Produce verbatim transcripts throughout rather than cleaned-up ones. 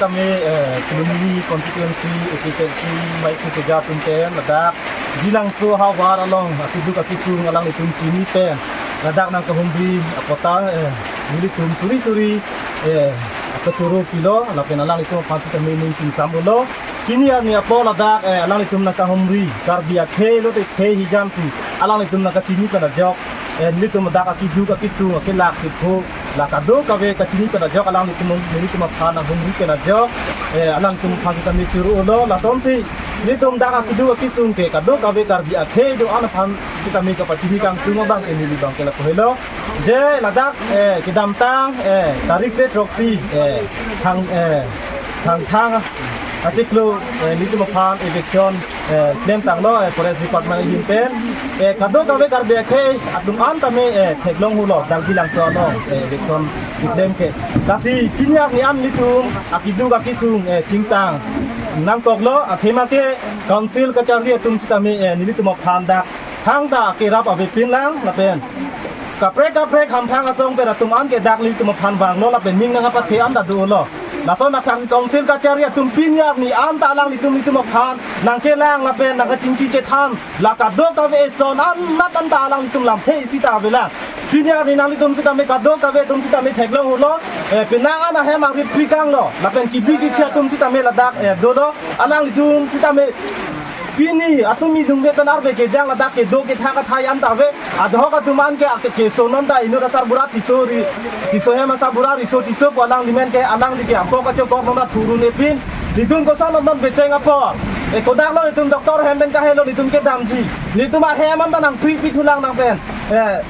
Kami, eh, Phuloni constituency, A P H L C, mai ke keja atum pen, ladak Jilangso ahavar along, akiduk akisung alanglitum chini pen, ladak nangkahumri apot ta, eh, nelitum suri suri, eh, kachoro pilo, lapen alanglitum aphan sitame ning chingsam ulo. Pini arni apor ladak, eh, alanglitum nangkahumri Karbi akhei lote khei hijan pu alanglitum nangkachini pen ajok, eh, nelitum ladak akiduk akisung, akelak kepho, la kadokave kachini pen ajok alanglitum, nelitum aphan nangkahumri pen ajok, eh, alanglitum aphan sitame choro ulo. Lasonsi nelitum dak akiduk akisung ke kadokave Karbi akhei do-an aphan sitame kapachini kangtung abang ke neli abang ke lapu helo. Je ladak, eh, kedamtang, eh, tarik kre throksi, eh, thang, eh, Thangthang achiklo, eh, nelitum aphan eviction, eh, klemtanglo, eh, Forest Department ahin pen, eh, kadokave Karbi akhei atum an tame, eh, theklong hulo, dak Jilangso along, eh, eviction keklem ke. Lasi pini arni an nelitum akiduk akisung, eh, chingtang nangkoklo, athema ke Council kachari atum sitame, eh, nelitum aphan dak thangta kerap avepin lang lapen kaprek kaprek hamphang asong pen atum an ke dak nelitum aphan vanglo lapen ning nangkapathe an ta dolo. Lason athak Council kachari atum pini arni an ta alanglitum nelitum aphan nangkelang lapen nangkachingki chethan, la kadokave eson anat an ta alanglitum lamthe isi ta avelang. Pini arni nanglitum sitame kadokave atum sitame theklong hulo, eh, penang an ahem arit pikanglo lapen kibi kithi atum sitame ladak, eh, dolo. Alanglitum sitame pini atum idungve pen arve kejang ladak kedo kethak athai an ta ave. Adhoc atum an ke, ke, keso non ta inut asarbura Tisso ri, Tisso hem asarbura riso Tisso pu alangli men ke, alangli ke apok kachokok non ta thurun epin. Nelitum koson non non becheng apor, eh, kodaklo nelitum doctor hem pen kahelo nelitum kedamji. Nelitum ahem an ta nangpri pithulang nang pen, eh,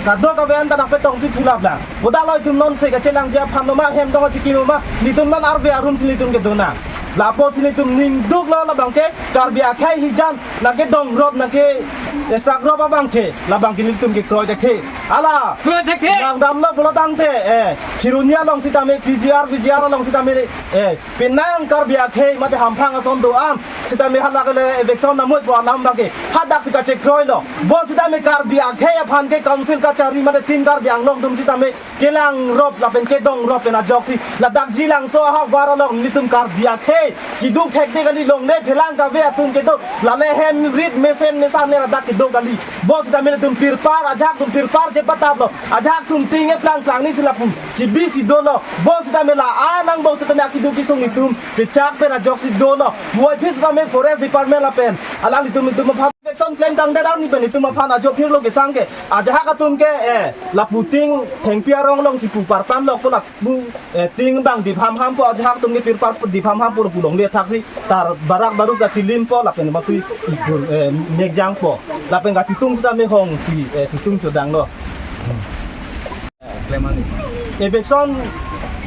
kadokave an ta nangpetong pithulap lang. Kodaklo nelitum non se kachelangji aphan lo ma, hem dong achiki lo ma, nelitum non arve arum si nelitum kedo nang. Lapusi nelitum ning duklo labang ke Karbi akhei hijan nangkedongrop nangke, eh, sakrop abang ke labang ke nelitum kekroi thekthe. Hala. Kroi thekthe. Nangdamlo pulo tangte, eh, Kheroni along sitame P G R, V G R along sitame, eh, penang Karbi akhei mate hamphang ason do-an sitame hala kele eviction namoi pu alam abang ke hadak si kachekroilo. Bo sitame Karbi akhei aphan ke Council kachari mate Team Karbi Anglong atum sitame kelangrop lapen kedongrop pen ajoksi ladak Jilangso ahavar along nelitum Karbi akhei kiduk thekde kali, longle phelang kave atum kedo, lale hem rit mesen mesan ne ladak kedo kali. Bo sitame nelitum pirpar, ajahak atum pirpar chepataplo, ajahak atum ting eplang plang ni si lapu chibi si dolo. Bo sitame la-an angbong sitame akiduk kisung nelitum chechak pen ajoksi dolo. Puvoiphit sitame Forest Department lapen alanglitum nelitum aphan eviction klemtangdet arni pen nelitum aphan ajo phirlo kesang ke, ajahak atum ke, eh, lapu ting thengpi arong along si pu parpan lok pu lapu, eh, ting abang dip hamham po, ajahak atum ke pirpar dip hamham po pu longle thaksi tar barak baruk ta chilim po lapen maksi ikur, eh, mekjang po lapen katutung sitame hong si, eh, tutung chodanglo. Klem ani. Eviction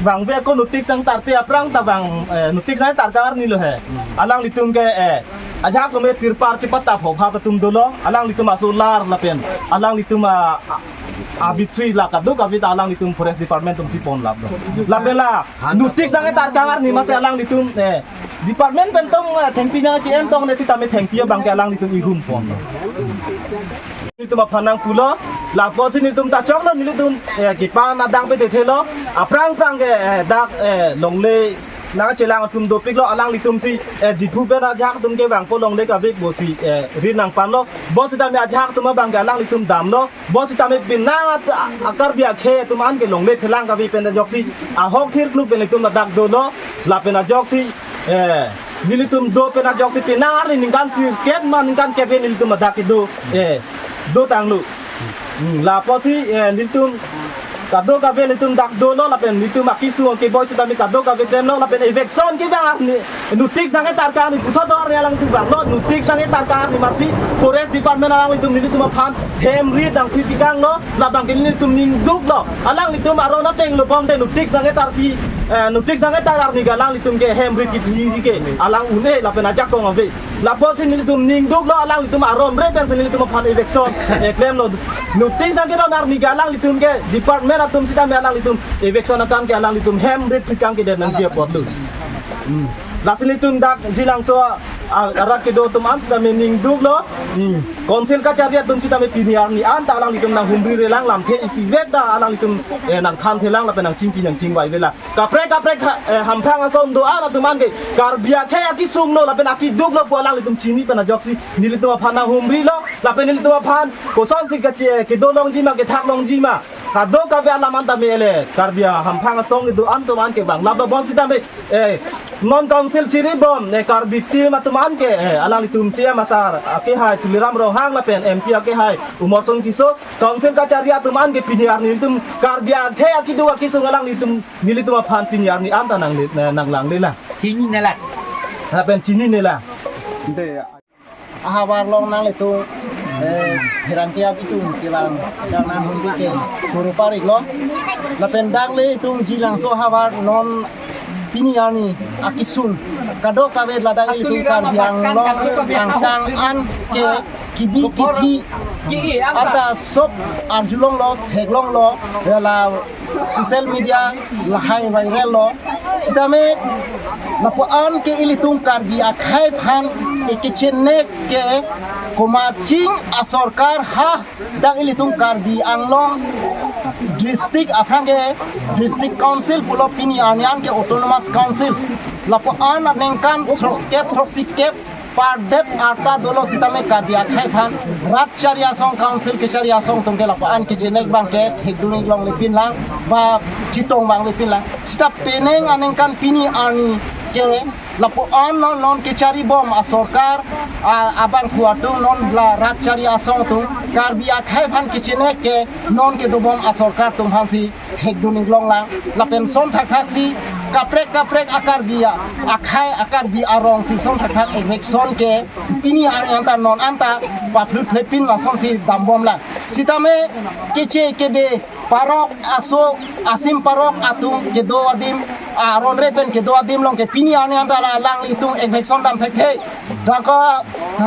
vangve ako notice nangtarte aphrang ta vang, eh, notice nangtarkar nilo he. Alanglitum ke, eh, ajahak atum ke pirpar chepatap ho bhap atum dolo. Alanglitum asolar lapen alanglitum a, a, abitri la kadokave ta alanglitum Forest Department atum si ponlaplo. Lapen la notice nangtarkar ni masi alanglitum, eh, department pen tong, eh, thengpi nangchi-en tong ne sitame thengpi abang ke alanglitum ihum pon. Nelitum aphan nangpulo, lapusi nelitum ta choklo nelitum, eh, kepan adang pe thethelo, aphrang phrang ke, eh, dak, eh, longle nangchelang atum dopiklo, alanglitum si, eh, Diphu pen ajahak atum kevangpo longle kavek bo si, eh, rit nangpanlo, bo sitame ajahak atum abang ke alanglitum damlo, bo sitame penang at-, a-, a-Karbi akhei atum an ke longle phelang kave pen ajoksi ahok thirkluk pen nelitum ladak dolo, lapen ajoksi, eh, nelitum do pen ajoksi penang arni ningkan sirkep ma ningkan kep nelitum ladak kedo, eh, dotanglo. Hmm, lapusi, eh, nelitum kadokave nelitum dak dolo lapen nelitum akisung keboi sitame kadokave klemlo lapen eviction kevang arni notice nangtarkar ni puthot do arni alangtum vanglo, notice nangtarkar ni masi Forest Department alanglitum nelitum aphan hem rit nangpipikanglo, labang ke nelitum ning duklo. Alanglitum aron ateng lo bom te notice nangtarpi, eh, notice nangtar arni ke alanglitum ke hem rit kipiji ke alang un-e lapen ajakong ave. Lapusi nelitum ning duklo, alanglitum aron bre pensi nelitum aphan eviction, eh, klemlo. Notice nangkeron arni ke alanglitum ke department atum sitame alanglitum eviction akam ke alanglitum hem rit pikang kedet nangji apotlo. Hmm. Lasi nelitum dak Jilangso A-, arat kedo atum an sitame ning duklo. Hmm. Council kachari atum sitame pini arni anta alanglitum nanghumri relang, lamthe isi vek ta alanglitum, eh, nangthan thelang lapen nangchingki nangchingvai velang. Kaprek kaprek ha-, eh, hamphang ason do-an atum an ke Karbi akhei akisung lo lapen akiduk lo pu alanglitum chini pen ajoksi nelitum aphan nanghumrilo lapen nelitum aphan kosonsi kache-, kedo longji ma, kethak longji ma. Kadokave alam an tame ele Karbi ahamphang asong kedo-an atum an ke bang laba bon sitame, eh, non council chiribom, eh, Karbi team atum an ke, eh, alanglitum C M asar akehai Tuliram Ronghang lapen M P akehai Amarsing Tisso, council kachari atum an ke pini arni nelitum Karbi akhei akiduk akisung alanglitum nelitum aphan pini arni anta nang, eh, nanglang lelang. Chini nelang. Lapen chini nelang. Ahavar along nanglitum, eh, Pherangke abitum kelang, karna hundi ke kuru parik lo. Lapen dak ilitum Jilangso ahavar non pini arni akisung kadokave ladak ilitum Karbi Anglong angkang an ke kebi kethe anta sop arjulonglo, theklonglo, ya la social media lahai viral lo. Sitame lapu-an ke ilitum Karbi akhei aphan ekechenek ke komat ching asorkar ha dak ilitum Karbi Anglong district aphan ke district council pulo, pini arni an ke autonomous council. Lapu-an aningkan throkkep throksikep pardet arta dolo sitame Karbi akhei aphan rat chari asong, council kechari asong atum ke lapu-an kechenek abang ke hekdun ik longle pinlang, ba chetong vangle pinlang. Sita penang aningkan pini arni ke lapu-an non, non kecharibom asorkar, a, abangphu atum non la rat chari asong atum Karbi akhei aphan kechenek ke non kedobom asorkar atum aphansi hekdun ik longlang. Lapen son thakthak si kaprek kaprek a-Karbi a-, akhei a-Karbi arong si son thakthak eviction ke pini arni anta non anta paphlut phlepin lasonsi dambomlang. Sitame keche kebe parok aso asim parok atum kedo adim, aron re pen kedo adim along ke pini arni anta la alanglitum eviction dam thekthe. Daka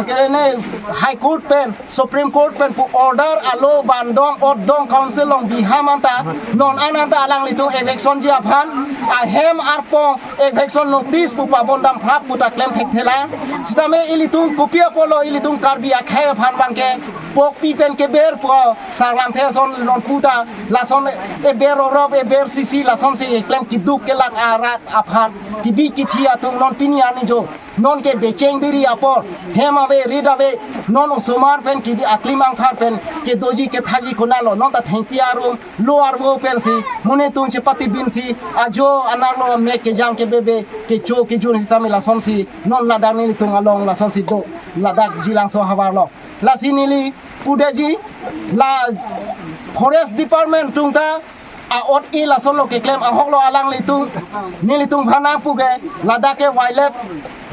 kerene High Court pen, Supreme Court pen pu order alo vandong otdong council along biham anta non an anta alanglitum evictionji aphan ahem arpong eviction notice pu pabondam phrap pu ta klem thekthelang. Sitame ilitum kopi apotlo ilitum Karbi akhei aphan abang ke pokpi pen keber pu sarlamthe ason non pu ta lason eber orop eber sisi lasonsi eklem kiduk kelak arat aphan kebi kethe atum non pini arni jo non ke becheng biri apor, hem ave, rit ave, non osomar pen kebi aklim angphar pen kedoji kethakji konatlo, non ta thengpi arum, lo arvo pensi, monit atum chepatibinsi, ajo anak lo mek kejang kebebe, kecho kejun sitame lasonsi, non ladak nelitum along lasonsi do, ladak Jilangso ahavar lo. Lasi neli pudetji, la Forest Department atum ta, a-ot i lasonlo keklem ahoklo alanglitum, nelitum aphan nangpu ke, ladak ke wildlife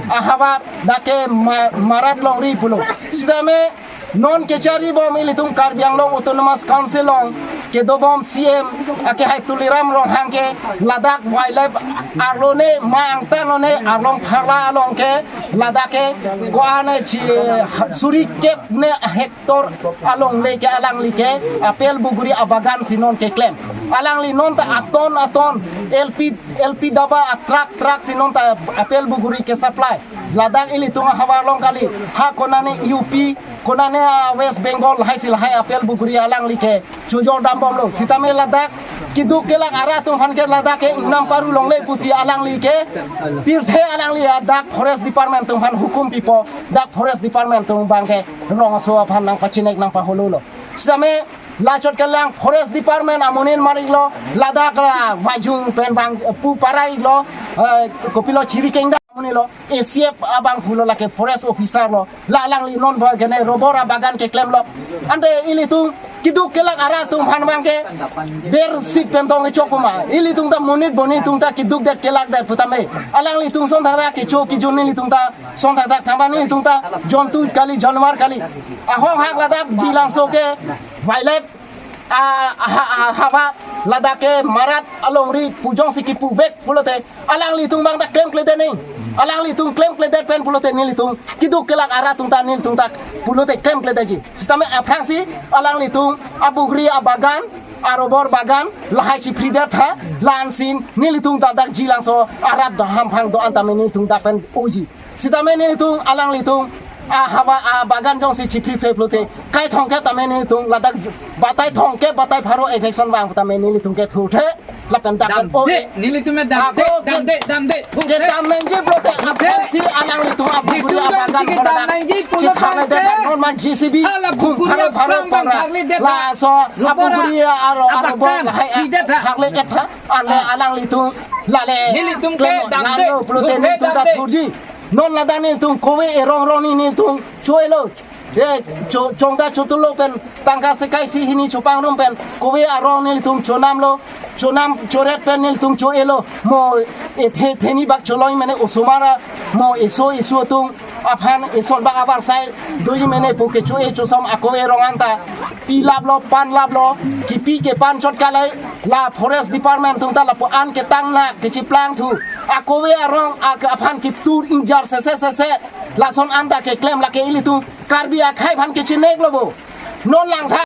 ahavar, dak ke ma-, marat longri pulo. Sitame non kecharibom ilitum Karbi Anglong Autonomous Council along kedobom C M akehai Tuliram Ronghang ke ladak wildlife arlo ne ma angtan lo ne arlong pharla along ke ladak ke ko-an ne chi suri kep ne ahek tor alongle ke alangli ke apel buguri abagan si non keklem. Alangli non ta aton aton L P, L P daba a-truck truck si non ta apel buguri ke supply. Ladak ilitum ahavar along kali, ha konane U P, konane a-West Bengal, lahai si lahai apel buguri alangli ke chojor dambomlo. Sitame ladak kiduk kelak arat atum aphan ke ladak ke ingnam paru longle pusi alangli ke pirthe alangli a dak Forest Department atum aphan hukum pipo, dak Forest Department atum abang ke rong aso aphan nangpachinek nangpaholo lo. Sitame lachot kelang Forest Department amonit mar-iklo, ladak la vajung pen bang pu parai-iklo, eh, kopilo chiri kengda amonit lo, A C F abangphu lo, lake forest officer lo, la alangli non ba gene rubber abagan keklemlo. Ante ilitum kiduk kelak arat atum aphan abang ke bersik pen tong kechok puma. Ilitum ta monit boni atum ta kiduk det kelak det putame. Alanglitum son thakthak kecho kejun, nelitum ta son thakthak thamba, nelitum ta jontu kali, janwar kali. Ahok hak ladak Jilangso ke wildlife a, aha, aha, ahavar, ladak ke marat alongri pu jongsi kipuvek pulote alanglitum abang ta klemkledet nang. Alanglitum klemkledet pen pulote nelitum kiduk kelak arat atum ta nelitum ta pulote klemkledetji. Sitame aphrangsi alanglitum abuguri abagan, a-rubber bagan, lahai si phridet ha, la-ansi nelitum ta dak Jilangso arat daham hang do-an tame nelitum dak pen oji. Sitame nelitum alanglitum ahavar abagan jongsi chipri phre pulote, kai thomkep tame nelitum ladak batai thomkep batai pharo eviction vang tame nelitum ke thurthe. Lapen dak pen o Damde, nelitum damde, ako damde, damde, thurthe. Kedam nangji pulote, apotsi alanglitum abuguri abagan dam nangji pulote, chithang le de non ma J C B, hala buguri pharo aphrang pharo bang thakle det laso lupora abuguri aro aro abagan bang hai thakle det tha. Anle alanglitum lale nelitum ke klem damde, lalo pulote thurthe nelitum ta damde. Thurji. Non ladak nelitum kove erong rong ni nelitum cho-elo. E, cho-, chongda chotulo pen tangka sekai si hini chopangrum pen kove arong nelitum chonamlo. Chonam choret pen nelitum cho-elo. Mo e the-, theni bak choloi mene osomar mo eso eso atum aphan eson bak avarsai doji mene pu kecho-e chosom akove arong anta pilaplo, panlaplo, kipi kepan chot kalai, la forest department atum ta lapu-an ketang na kechiplang thu. Akove arong ak-, aphan ketur ingjar sese sese. Lason anta keklem lake ilitum Karbi akhei aphan kechineklo bo. Non langtha